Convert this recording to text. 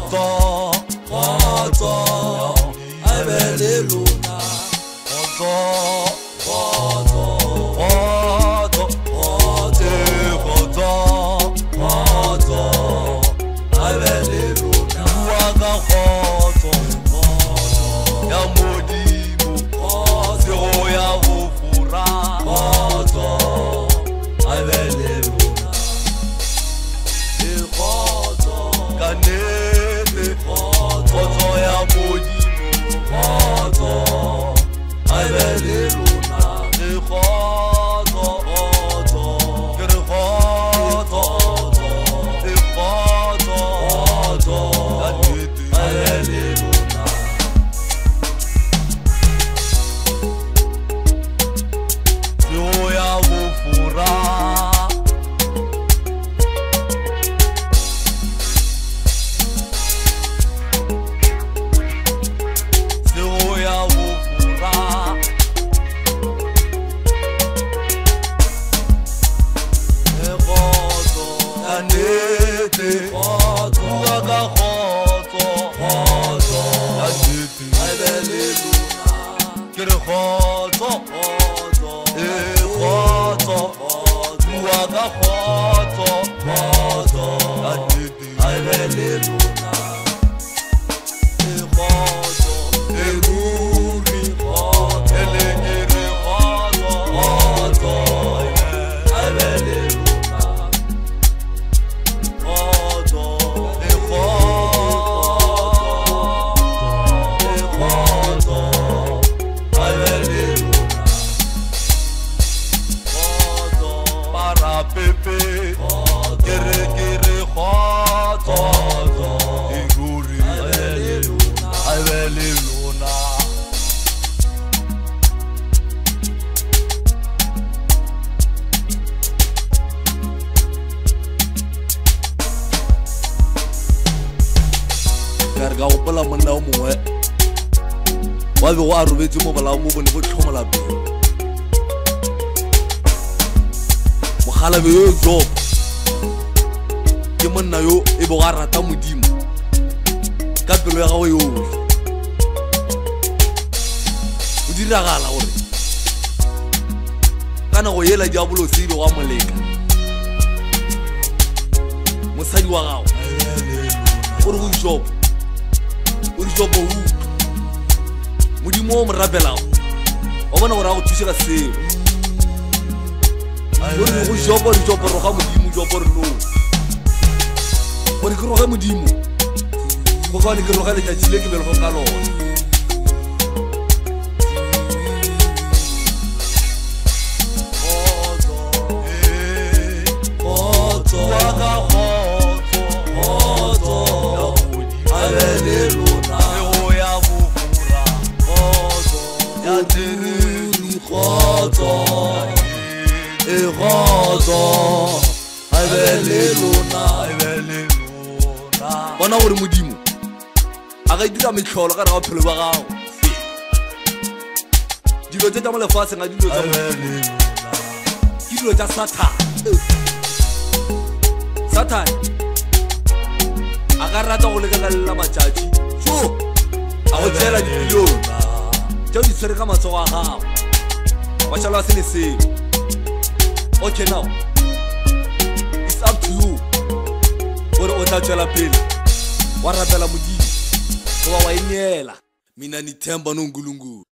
Kgotso, kgotso, a be le lona. Kgotso, kgotso, kgotso, kgotso, kgotso, kgotso, a be le lona. Bua ka kgotso, kgotso ya Modimo, kgotso ya bofora, kgotso, a be le lona. E kgotso, ka nnete, kgotso ya Modimo, kgotso, a be le lona. E kgotso, kgotso, ke re kgotso, e kgotso, kgotso, ka nnete, a be le lona. Sego ya bofora. Sego ya bofora. E kgotso, ka nnete, kgotso, bua ka kgotso, kgotso, ka nnete, a be le lona. Ke re kgotso, kgotso, e kgotso, bua ka kgotso, kgotso, ka nnete, a be le lona. E kgotso, e ruri, kgotso, e le ke re kgotso, kgotso, a be le lona. Kgotso, e kgotso, e kgotso, a be le lona. Kgotso, parapepe, ke re ke re kgotso, e ruri, a be le lona, a be le lona. Ka re ka gopola monna o mongwe wa bego a robetse mo bolao mo bone bo tlhomola pele. Mokgalabje yo Job ke monna yo e bego a rata Modimo ka pelo ya gagwe yohle. Go diragala gore ka nako yela diabolose e bego a mo leka, mosadi wa gagwe o re go Job, o re Job o utlwe, Modimo o mo rapelago wa bona gore a go thuše ka selo. O re go Job, o re Job roga Modimo, Job o re no, gore ke roge Modimo go kaone ke roge letšatši le ke belego ka lona. Kgotso, e kgotso, bua ka kgotso, kgotso ya Modimo, a be le lona. Sego ya bofora, kgotso ya thereri, kgotso, e kgotso, a be le lona, a be le lona. Bona gore Modimo a ka dira mehlolo ka gare ga bophelo bja gago. Dilo tše tša mo lefaseng ga dilo tša A be le lona. Ke dilo tša Sathane. Sathane a ka rata go leka ka lela matšatši tšo a go tšeela dibilione tšeo di tshwere ka matsogo a gago, wa šala se le selo. Okay, now it's up to you gore o tla tšwela pele wa rapela Modimo goba wa ineela. Mina nithemba noNkulunkulu.